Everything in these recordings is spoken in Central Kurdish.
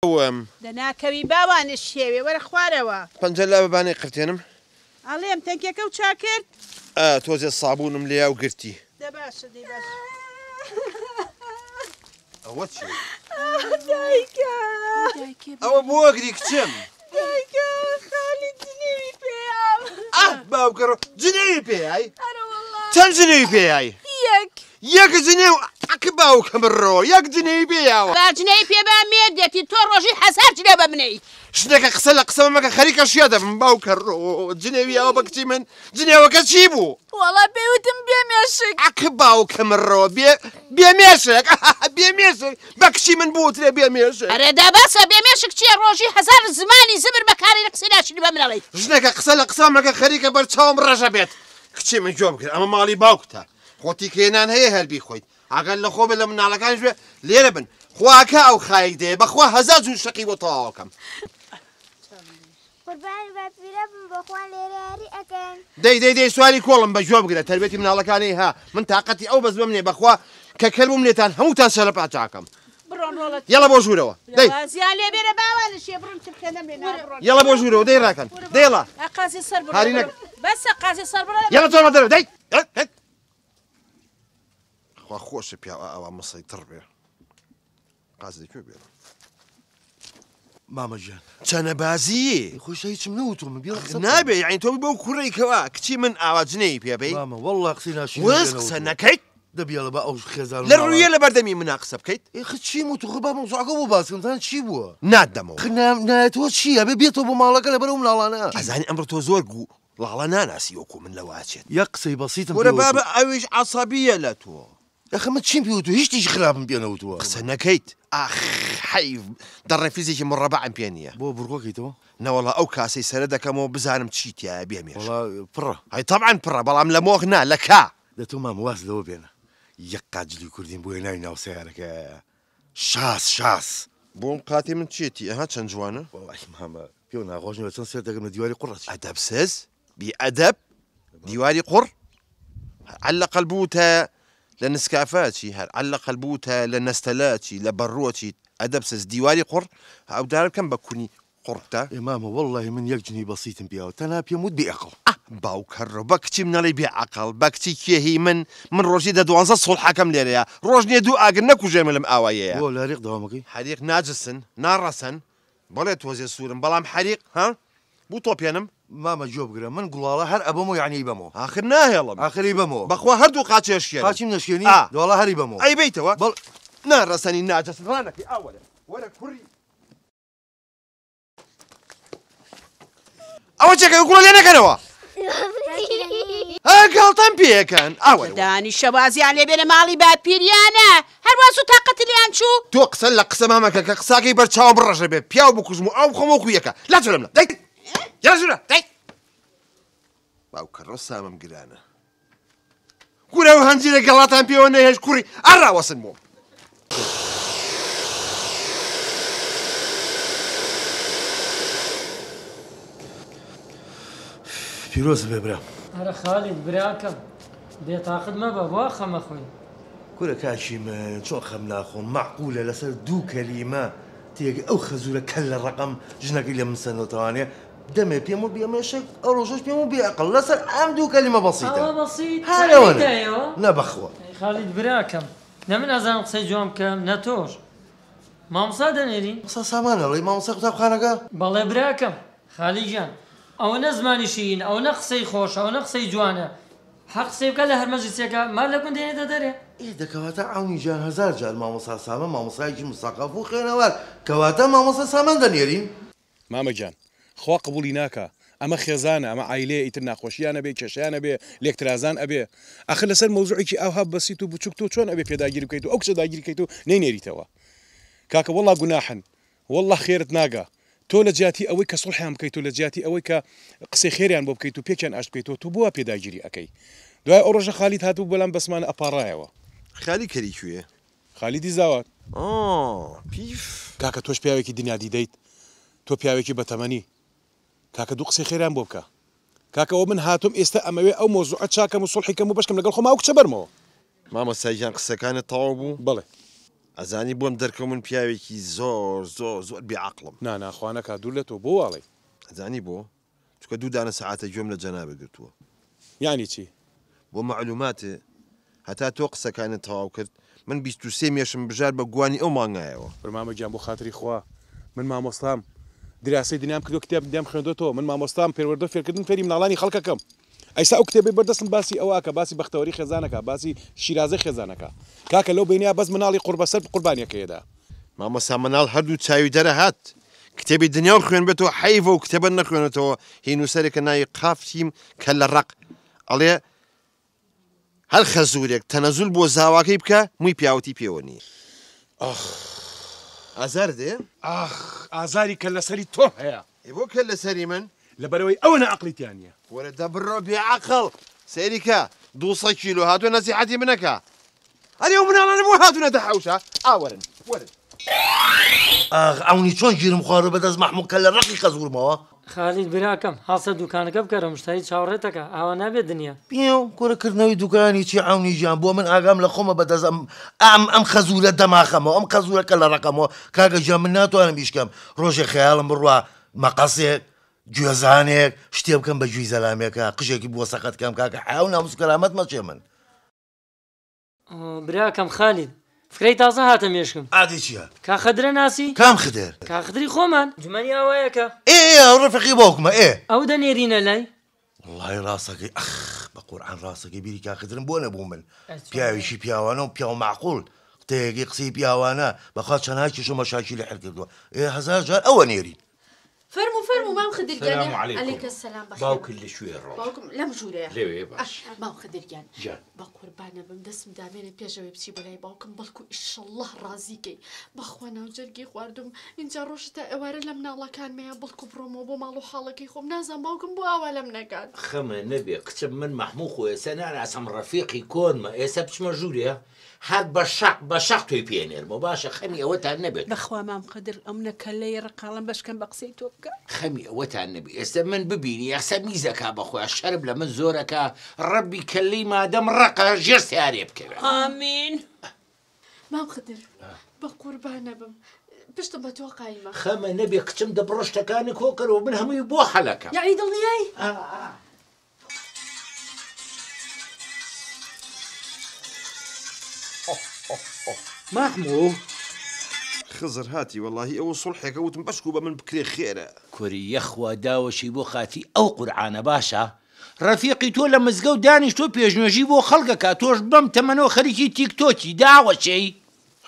ئەوم. دەنا کەوی باوانت شێوێ وەرە خوارەوە. پەنجە لا بە بانەی قرتێنم. ئەڵێم تەنکیەکەو چاک کرد؟ ئا تۆزێ سابوونم لێیا و گرتی. دە باشە دەی باشە. ئەوە چیە؟ دایکە. ئەوە بۆ ئەگری کچم؟ دایکە خالی جنێوی پێیام. ئاه باوکە ڕۆ جنێوی پێیای؟ ئەرە وەڵا. چەند جنێوی پێیای؟ یەک. یەک جنێو ئەک باوکم ڕۆ یەک جنێوی پێ یاوە. با جنێوی پێ با مێردێتی تۆ ڕۆژی هەزار جنێو بە منەی. ژنەکە قسە لە قسەمە مەکە خەریکە شێت دەبم باوکە ڕۆ جنێوی یاوە بە کچی من جنێوەکە چی بوو؟ وەڵا پێی وتم بێ مێشک. ئەک باوکم ڕۆ بێ بێ مێشک بێ مێشک بە کچی من بوترێ بێ مێشک. ئەرێ دە بەسە بێ مێشک چیە ڕۆژی هەزار زمانی زبر بەکارێنی قسەی ناشرین بە من ئەڵێیت. ژنەکە قسە لە قسەمە مەکە خەریکە بەر چاوم ڕەشە بێت کچی من گوێ بگرە ئەمە ماڵی باوکتە خۆ تیکەیە نان هەیە هەر بیخۆیت ئاگات لە خۆ بێ لە مناڵەکانیش بێ لێرە بن خواکە ئەو خایک دەیە بەخوا هەزار جور شەقی بۆ تەواوەکەم. قوربانی باپیرە بم بەخوا لێرە یاری ئەکەن. دەی دەی دەی سواری کۆڵم بە گوێ بگرە تەربیەتی مناڵەکانی ها من تاقەتی ئەو بەزمەم نیە بەخوا کە کەر بووم لێتان هەمووتان سەرەپاچاکەم. بڕۆن ڕۆڵە یەڵە بۆ ژوورەوە دەی. وازیان لێ بێنە باوانە شێ بڕۆن ترکە نەمێ نا بڕۆن. یەڵە بۆ ژوورەوە دەی ڕاکەن دەیڵا. قازی سەر بڕۆ هاری نەک. بەسە قازی سەر بڕۆ. یەڵە چۆنمە دەرەوە دەی. خوا خۆشە پیاو ئاوا مسەیتڕ بێ. قازی لە کوێ بێنم؟ مامە گیان. چەنە بازیی. خۆشە هیچم نەوتووە من بیڵە قسە بکەم. نابێ یەعنی تۆ بەو کوڕەی کەوا کچی من ئاوا جنێوی پێ بەی. مامە وەڵڵا قسەی ناشیرینم وس پێ قسە نەوتووە. نەکەیت. دە بیڵە با ئەو خێزان و لە ڕوویە ماڵانە. لە بەردەمی منا قسە بکەیت. ئێ خ چیم وت خۆ با مەوزوعەکە بۆ باس کەم زانم چی بووە. ناتدەمەوە. خ نایەتەوە چییە ئەبێ بێتەوە بۆ ماڵەکە لەبەر ئەو مناڵانە. ئەزانی ئەمڕۆ تۆ زۆر گوو ڵاڵە ناناسی وەکوو من لەوە ئەچێت. یەک قسەی بەسیتم پێ کورە وتووە. بابە ئەویش عەسەبییە لە تۆ. ئەخە من چیم پێ وتووە هیچ شتێکی خراپم پێ نەوتووە. قسە نەکەیت ئاخ حەیف دەڕێفیزێکی مڕەبەعم پێ نییە. بۆ بڕگۆکەیتەوە؟ نەوەڵا ئەو کاسەی سەرە دەکەمەوە بزانم چی تیایە بێ مێشک. وەڵا پڕە. ئەی تەبعەن پڕە بەڵام لە مۆخ نا لە کا. دە تۆ مامە واز لەوە بێنە یەک قات جلی کوردیم بۆیە ناوی ناو سەیارەکەیە شاس شاس. بۆم قاتی من چیەتی ئەها چەند جوانە. وەڵاهی مامە پێو ناخۆش نیە بە چەند سێتەکەم لە دیواری قوڕ ئەچی. ئەدەبسز بی ئەدەب دیواری قوڕ عەلەقەل بوتایە لە نسکافە ئەچی هەر عەلەقەل بوتایە لە نەستەلە ئەچی لە بەڕوو ئەچیت ئەدەبسز دیواری قوڕ ئەو دارە بکەم بە کونی قوڕتا. ئێ مامە وەڵاهی من یەک جنی بەسیتم پیاوە تەنها پێم وت بێ ئەقڵ. ئاه باوکەڕۆ بە کچی من ئەڵێی بێ عەقڵ بە کچی کێ هی من من ڕۆژی دە دوانزە سوڵحەکەم لێرەیە ڕۆژ نیە دوو ئاگر نەکوژێمە لەم ئاواییەیە. بۆ لاریق دەوامەکەی؟ حەریق ناجسن ناڕەسەن بەڵێ تۆزێ سوورم بەڵام حەریق ها بوو تۆپێنم. مامە گوێ بگرە من گوڵاڵە هەر ئەبەمەوە یەعنی ئەیبەمەوە. ئاخر ناهێڵم. ئاخر ئەیبەمەوە. بەخوا هەردوو قاچێ ئەشکێنم. قاچیم نەشکێنی؟ ئا. دەوەڵا هەر ئەیبەمەوە. ئەیبەیتەوە؟ بەڵ. ناڕەسەنی ناجسن ڕانەکەی ئا وەرە وەرە کوڕی. ئەوە چەکە گوڵە لێ نەکەنەوە گاڵتەم پێکەن ئەوە دانیشە وازیان لێ بێنە ماڵی باپیریانە هەروە زوو تاقەت لێیان چوو. تۆ قسە لە قسە مامەکە کە قساکەی بەر چاوم ڕەشە بێ پیاو بکوژم و ئاو بخۆم وەکو یەکە لا چۆ لەم لا دەی یالا ژورە دەی باوکە ڕۆ سامم گرانە کورە ئەو هەنجیرە گەڵاتان پێوە نەهێشت کوڕی ئەڕاوەسن بۆم. پیرۆز بێ برام. ئەرە خالید براکەم بێتاقەت مەبە بۆ خەم ئەخۆی. کورە کاکی من چۆن خەم ناخۆم مەعقولە لەسەر دوو کەلیمە تێک ئەو خەزورە کەللە ڕەقەم ژنەکەی لە من سەندۆتەوانێ دەمێ پێم و بێ مێشک ئەو ڕۆژەش پێم و بێ ئەقڵ لەسەر ئەم دوو کەلیمە بەسیتە ئەوە بەسیت هەر ئەوەنە دایەوە نە بەخوا. ئەی خالید براکەم نە من ئەزانم قسەی جوان بکەم نە تۆش مامۆستا دەنێرین؟ مامۆستا سامان ئەڵێی مامۆستای قوتابخانەکە؟ بەڵێ براکەم خالی گیان ئەوەنە زمانی شیرین ئەوەنە قسەی خۆش ئەوەنە قسەی جوانە حەق قسەی بکات لە هەر مەجلیسێکا مار لە گوند دێنێتە دەرێ. ئێ دە کەواتە عەونی گیان هەزار جار مامۆستا سامان مامۆستایەکی مسەقەف و خوێنەوار کەواتە مامۆستا سامان دەنێرین؟ مامە گیان خوا قبوڵی ناکا ئەمە خێزانە ئەمە عایلەیە ئیتر ناخۆشیان ئەبێ کێشەیان ئەبێ لێکترازان ئەبێ ئاخر لەسەر مەوزوعێکی ئاوها بەسیت و بچوک تۆ چۆن ئەبێ پێداگیری بکەیت و ئەو کچە داگیر کەیت و نەینێریتەوە کاکە وەڵا گوناحن وەڵا خێرت ناگا تۆ لە جیاتی ئەوەی کە سوڵحیان بکەیت و لە جیاتی ئەوەی کە قسەی خێریان بۆ بکەیت و پێکیان ئاشت بکەیتەوە تۆ بۆ وا پێداگیری ئەکەی دوای ئەو ڕۆژە خالید هاتبوو بەلام بەسمانە ئەپاڕایەوە. خالی کەری کوێیە؟ خالیدی زاوات. ئا پیف. کاکە تۆش پیاوێکی دنیا دیدەیت تۆ پیاوێکی بەتەمەنی کاکە دوو قسەی خێریان بۆ بکە کاکە ئەوە من هاتوم ئێستا ئەمەوێ ئەو مەوزوعە چاکەم و سوڵحی کەم و بەشکەم لەگەڵ خۆما ئەو کچە بەرمەوە. مامۆستا گیان قسەکانت تەواو بوو؟ بەڵێ. ئەزانی بۆم دەرکەوت من پیاوێکی زۆر زۆر زۆر بێ عەقڵم. نا نا خوا نەکا دوور لە تۆ بۆ واڵێی؟ ئەزانی بۆ؟ چونکە دوو دانە سەعاتە گوێم لە جەنابت گرتووە. یانی چی؟ بۆ مەعلوماتێ هەتا تۆ قسەکانت تەواو کرد من 23 مێشم بژار بە گوانی ئەو مانگایەوە. برا مامە گیان بۆ خاتری خوا من مامۆستام دراسەی دنیام کردوە کتێب دنیام خوێندۆتەوە من مامۆستام پەروەردەو فێرکردن فێری مناڵانی خەڵکەکەم ئەیسا ئەو کتێبەی بەردەستم باسی ئەوە ئەکا باسی بەختەوەری خێزان ئەکا باسی شیرازەی خێزان ئەکا کاکە لەو بەینەیا بەس مناڵی قوڕبەسەر قوربانیەکەیەدا. مامۆستا مناڵ هەردوو چاوی دەرەهات کتێبی دنیاو خوێنبێتەوە حەیفە و کتێبە نەخوێنێتەوە هی نوسەرێکە ناوی قاف سیم کەللە ڕەق ئەڵێ هەر خەزورێک تەنەزول بۆ زاواکەی بکا موی پیاوەتی پێوە نیە. ئاخ. ئازار دێ؟ ئاخ ئازاری کەللە سەری تۆم هەیە. ئێ بۆ کەللە سەری من؟ لەبەرئەوەی ئەوەنە عەقڵی تیا نیە. وەرە دە بڕۆ بێ عەقڵ سەیری کە 200 کیلۆ هاتوە نەسیحەتی منەکا ئەرێ ئەو مناڵانە بۆ هاتونەتە حەوشە ئا وەرن وەرن. ئاخ عەونی چۆن گیرم خواردوە بەدەست مەحموو کەللە ڕەقی خەزورمەوە. خالید براکەم هەڵسە دوکانەکە بکەرە مشتەری چاوەڕێتەکا ئاوا نابێت دنیا. پیاو کورە کردنەوەی دوکانی چی عەونی گیان بۆ من ئاگام لە خۆمە بەدەست ئەم ئەم ئەم خەزورە دەماخەمەوە ئەم خەزورە کەللە ڕەقەمەوە کاکە گیان من ناتوانم ئیش کەم ڕۆژێ خەیاڵم بڕوا مەقەسێک گوێزانێک شتێ بکەم بە گوێی زەلامێکا قژێکی بۆ سەقەت کەم کاکە حەیا و ناموس و کەرامەت مەچێ من. براکەم خالید فکرەی تازە هاتە مێشکم. ئادی چیە؟ کا خدرە ناسی؟ کام خدر؟ کا خدری خۆمان جومەنی ئاوایەکە. ئێ ئێ ئەو ڕەفیقی باوکمە ئێ. ئەو دەنێرینە لای؟ وەڵاهی ڕاستەکەی ئەخ بە قورعان ڕاستەکەی بیری کا خدرم بۆ نەبوو من پیاوێکی پیاوانە و پیاو مەعقوڵ قتەیەکی قسەی پیاوانە بەخوا چەنها کێشە و مەشاکیلی حل کردووە ئێ 1000 جار ئەوە نێرین. فەرموو فەرموو مام خدر گیان سلام علیکم علیک السلام بەخێر باوکت لە کوێ ڕۆڵ؟ باوکم لەم ژوورەیە لەوێ باش مام خدر گیان گیان بە قوربانە بم دەستم دامێنە پێشەوەی بچی بۆ لای باوکم بەڵکو ئیشەڵڵا ڕازی کەی بەخوا ناو جەرگی خواردوم ئینجا ڕۆژ تا ئێوارە لە مناڵەکانمەیە بەڵکو بڕۆمەوە بۆ ماڵ و حاڵەکەی خۆم نازانم باوکم بۆ ئاوا لەم نەکات. خەمە نەبێ کچم من مەحموو خۆ ئێستا ناناسم ڕەفیقی کۆنمە ئێستا بچمە ژوورێ هەر بە شەق بە شەق تۆی پێ ئەنێرمەوە باشە خەمی ئەوەتان نەبێت. بەخوا مام قدر ئەمنە کەللەی ڕقاڵم بەشکەم بە قسەی تۆ بکا. خەمی ئەوەتان نەبێ ئێستا من ببینی یەخسە میزەکا بەخۆیا شەرم لە من زۆرەکا ڕەبی کەللەی مادەم ڕەقە ژێر سەیارەیە بکەوێ. ئامین. مام خدر بە قوربانە بم پشتم بە تۆ قایمە. خەمە نەبێ کچم دەبڕۆ شتەکانت کۆکەرەوە من هەمووی بۆ حەلەکەم. یەعنی دڵنیای؟ مەحموو. خزر هاتی وەڵاهی ئەوە سوڵحێکە وتم بەشکو بە من بکرێ خێرە. کوری یەخوا داوەشی بۆ خاتری ئەو قورعانە باشە ڕەفیقی تۆ لە مزگەوت دانیشتوە پێشنوێژی بۆ خەڵک ئەکا تۆش بەم تەمەنەوە خەریکی تیک تۆکی داوەشێی.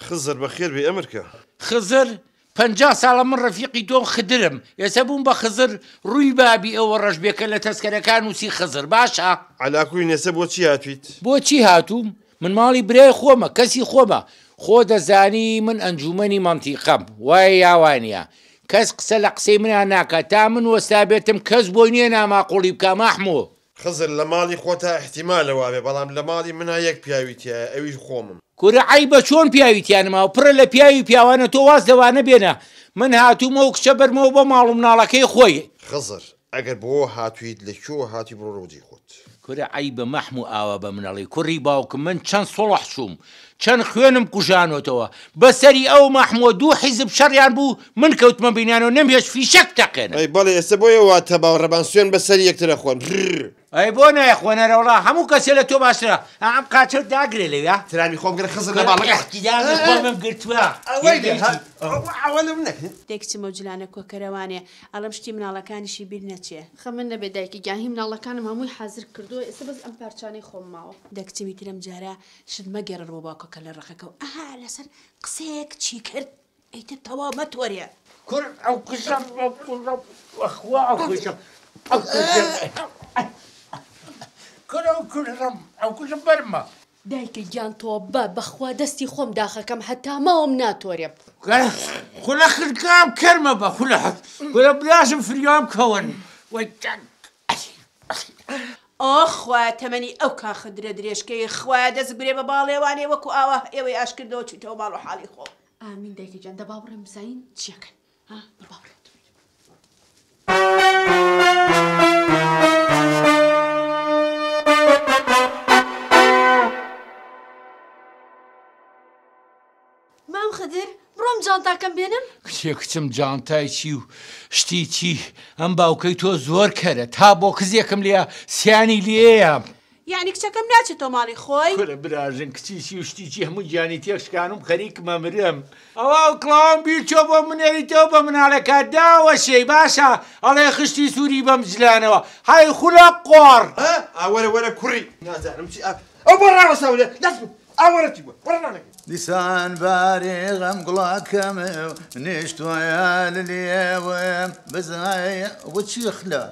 خزر بەخێر بێی ئەمرکە. خزر 50 ساڵە من ڕەفیقی تۆم خدرم ئێسە بووم بە خزر ڕووی بابی ئەوە ڕەش بێ کە لە تەسکەرەکان نووسی خزر باشە. عەلاکوین ئێسە بۆچی هاتوویت؟ بۆچی هاتووم؟ من ماڵی برای خۆمە کەسی خۆمە خۆ دەزانی من ئەنجوومەنی مەنتیقەم وایە یا وانییە کەس قسە لە قسەی منا ناکا تا من وەستابێتم کەس بۆی نییە ناماقوڵی بکا مەحموو. خزر لە ماڵی خۆتا ئیحتیمالە وابێ بەڵام لە ماڵی منا یەک پیاوی تیایە ئەویش خۆمم. کورە عەیبە چۆن پیاوی تیا نەماوە پڕە لە پیاوی پیاوانە تۆ واز لەوانە بێنە من هاتوومە و کچە بەرمەوە بۆ ماڵ و مناڵەکەی خۆی. خزر ئەگەر بۆوە هاتوویت لە کوێوە هاتووی بڕۆ ڕۆجی خۆت. کورە عەیبە مەحموو ئاوا بە من ئەڵێی کوڕی باوکم من چەند سوڵح چووم چەند خوێنم کوژانۆتەوە بە سەری ئەو مەحمووە دوو حیزب شەڕیان بوو من کەوتمە بینیانەوە نەمهێشت فیشەک بتەقێنن. ئەی بەڵێ ئێستا بۆیە وا تەبا و ڕەبان سوێن بە سەری یەکتر ئەخۆن رر. ئەی بۆ نایخۆن ئەرەوەڵا هەموو کەسێ لە تۆ باشترە ئا ئەم قاچەت داگرێ لەویا. ترامی خۆم گرە خزر لە باڵەکە. ئیحتیرامی خۆمم گرتووە. ئەوەی لێ ها ئەوە لەم نەکەن. دەی کچم ئەو جلانە کۆکەرەوانێ ئەڵێم شتی مناڵەکانیشی بیر نەچێ. خەمت نەبێ دایکی گیان هی مناڵەکانم هەمووی حازر کردووە ئێستا بەس ئەم پارچانەی خۆم ماوە. دە کچم ئیتر ئەم جارە شت مەگێڕەر بۆ باوکە کەللە ڕەقەکە و ئەها لەسەر قسەیەک چی کرد ئیتر تەواو مەتۆرێ. کور ئەو کوژم ئەو کوژم وەخوا ئەو کوژم ئەو کوژم کور ئەو کوژم ئەو کوژم بەرمە. دایکە گیان تۆبە بەخوا دەستی خۆم داخەکەم هەتا ماوم ناتۆرێم. خولە خرکام کەرمە بە خولە خولە براشم فریام کەون وەی ئۆخ خوایە تەمەنی ئەو کاخدرە درێژکەی خوایە دەست گرێ بە باڵێوانێ وەکو ئاوا ئێوەی ئاش کردەوە چویتەوە ماڵ و حاڵی خۆم. ئامین دایکە گیان دە با بڕۆین بزانین چیەکەن ها بڕ با بڕۆین. مام جانتاکەم بێنم؟ کچێ کچم جانتای چی و شتی چی ئەم باوکەی تۆ زۆر کەرە تا بۆ کزێکم لێیە سیانی لێیە. یەعنی کچەکەم ناچێتەوە ماڵی خۆی؟ کورە براژن کچی چی و شتی چی هەموو گیانی تێکشکانم خەریکم ئەمرم. ئەوە ئەو کڵاوەم بیر چۆ بۆم بنێریتەوە بە مناڵەکە داوەشێی باشە ئەڵێ خشتی سوری بەم جلانەوە هەی خولە قۆڕ. ئا وەرە وەرە کوڕی نازانم چی ئا ئەو بۆ ڕاوەستاوە لێ دەست ئا وەرە چی بووە وەرە نانەکەی. دیسان باری غەم گوڵەکەم نیشتووە لێوم بزای وە چی خلە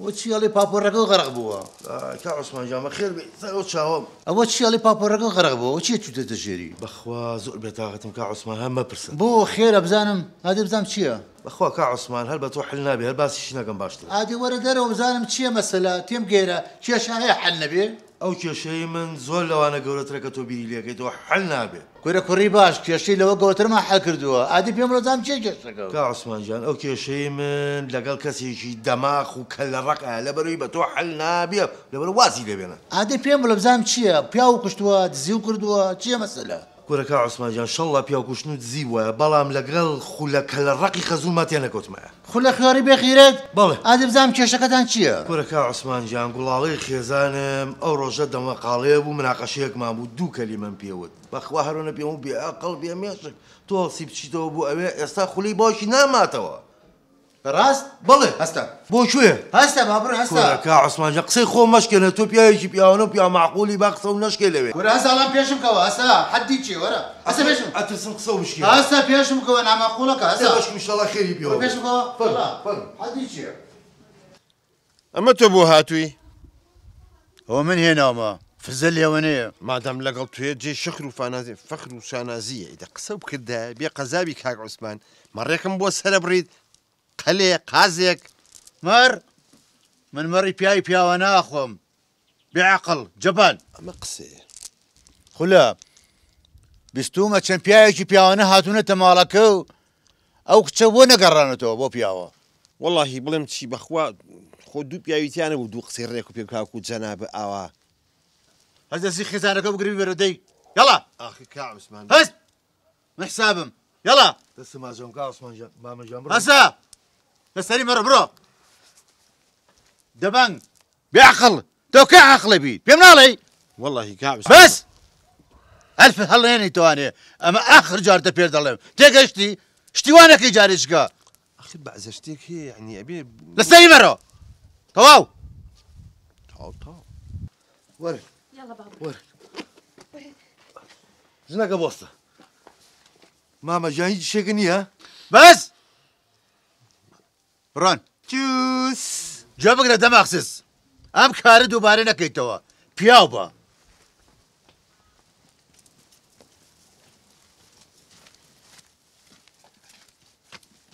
وە چی ئەڵێ پاپۆڕەکە غەرق بووە؟ کا عوسمان گیان بەخێر بێی سەر ئەو چاوەم. ئەوە چی ئەڵێ پاپۆڕەکە غەرق بووە؟ وە چیە چووتەتە ژێری؟ بەخوا زۆر بێتاقەتم کا عوسمان هەر مەپرسە. بۆ خێرە بزانم ئادێ بزانم چیە؟ بەخوا کا عوسمان هەر بە تۆ حل نابێ هەر باسیشی نەکەم باشترە. ئادێ وەرە دەرەوە بزانم چیە مەسەلە تێم گەیرە کێشە هەیە حل نەبێ؟ ئەو کێشەی من زۆر لەوانە گەورەترە کە تۆ بیری لێکەیتەوە حل نابێ. کورە کوڕی باش کێشەی لەوە گەوەترمان حل کردووە ئادی پێم بڵێ بزانم چیە کێشەکە. کا عوسمان گیان ئەو کێشەی من لەگەڵ کەسێکی دەماخ و کەللە ڕەقە لەبەرەوەی بە تۆ حل نابێ لەبەر وازی لێ بێنە. ئادی پێم بڵێ بزانم چیە پیاو کوشتووە دزیو کردووە چیە مەسەلە؟ کورە کا عوسمان گیان شەڵڵا پیاو کوشتن و دزی بوایە بەڵام لەگەڵ خولە کەللە ڕەقی خەزووما تێنەکەوتمایە. خولە خوێڕی بێ غیرەت؟ بەڵێ. ئادی بزانم کێشەکەتان چیە؟ کورە کا عوسمان گیان گوڵاڵەی خێزانم ئەو ڕۆژە دەمەقاڵێ بوو مناقەشەیەکمان بوو دوو کەلیمەم پێ وت بەخوا هەرۆنە پێم وت بێ ئەقڵ بێ مێشک تۆ هەڵسی بچیتەوە بۆ ئەوێ ئێستا خولەی باوکی ناماتەوە. بەڕاست؟ بەڵێ. هەستە. بۆ کوێ؟ هەستە با بڕۆ هەستە. کورە کا عوسمان گیان قسەی خۆم مەشکێنە تۆ پیاوێکی پیاوانە و پیاو مەعقولی با قسە و نەشکێ لەوێ. کورە هەستە ئەڵام پێشم کەوە هەستە حەدی چیە وەرە هەستە پێشم. ئەترسم قسە و بشکێنم. هەستە پێشم کەوە نامەعقولەکە هەستە. بەشکم ئیشەڵا خێری پێوە بێ. پێشم کەوە فەرموو فەرموو حەدی چیە؟ ئەمە تۆ بۆ هاتووی؟ ئەوە من هێناومە فزە لێوەنەیە. مادام لەگەڵ تۆیە جێی شەخر و فانازی فەخر و شانازییە ئیدە قسە بکردایە بێ قەزابی کاک عوسمان مەڕێکم بۆ سەرەبڕیت قەلێ قازێک. مەڕ؟ من مەڕی پیاوی پیاوە ناخۆم بێ عەقڵ جەبان. ئەمە قسەیە. خولە بیستوومە چەند پیاوێکی پیاوانە هاتوونەتە ماڵەکە و ئەو کچە بۆ نەگەڕانەتەوە بۆ پیاوە؟ وەڵاهی بڵێم چی بەخوا خۆ دوو پیاوی تیا نەبوو دوو قسەی ڕێک و پێک کاکو جەنابە ئاوا. هەست دەستی خێزانەکە بگرە بیبەرە دەی یەڵا. ئاخر کا عوسمان. هەست من حسابم یەڵا. دەستم ماچەکەم کا عوسمان گیان مامە گیان بڕۆ. هەستە لەسەری مەڕۆ بڕۆ دەبەنگ بێ عەقڵ تۆ کێ عەقڵی بیت پێم ناڵێی؟ وەڵاهی کا عوسمان. بەس ئەلف هەڵێنی توانێ ئەمە ئاخر جارتە پێ دەڵێم تێگەشتی شتی وا نەکەی جارێکە. ئاخر بەعزە شتێک هەیە یعنی ئەبێ لەسەری مەرۆ تەواو تەواو تەواو. وەرن یاڵا بابا وەرن ژنەکە بۆستە مامە گیان هیچ شتێک نییە؟ بەس بڕۆن. چوس. گوێ بگرە دەماخسز ئەم کارە دووبارە نەکەیتەوە پیاو بە.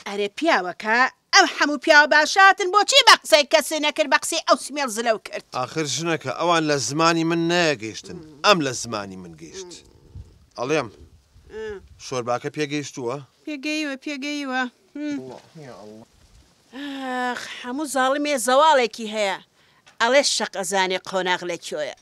ئەرێ پیاوەکە ئەم حەموو پیاوە باشە هاتن بۆچی بە قسەی کەسێ نەکرد بە قسەی ئەو سمێڵ زلەو کرد. ئاخر ژنەکە ئەوان لە زمانی من نەگەیشتن ئەم لە زمانی من گەیشت ئەڵێم شۆرباکە پێگەیشتووە؟ پێگەیوە پێگەیوە. ئاخ هەموو زاڵمێ زەواڵێکی هەیە ئەڵێ شەق ئەزانێ قۆناغ لە کوێیە.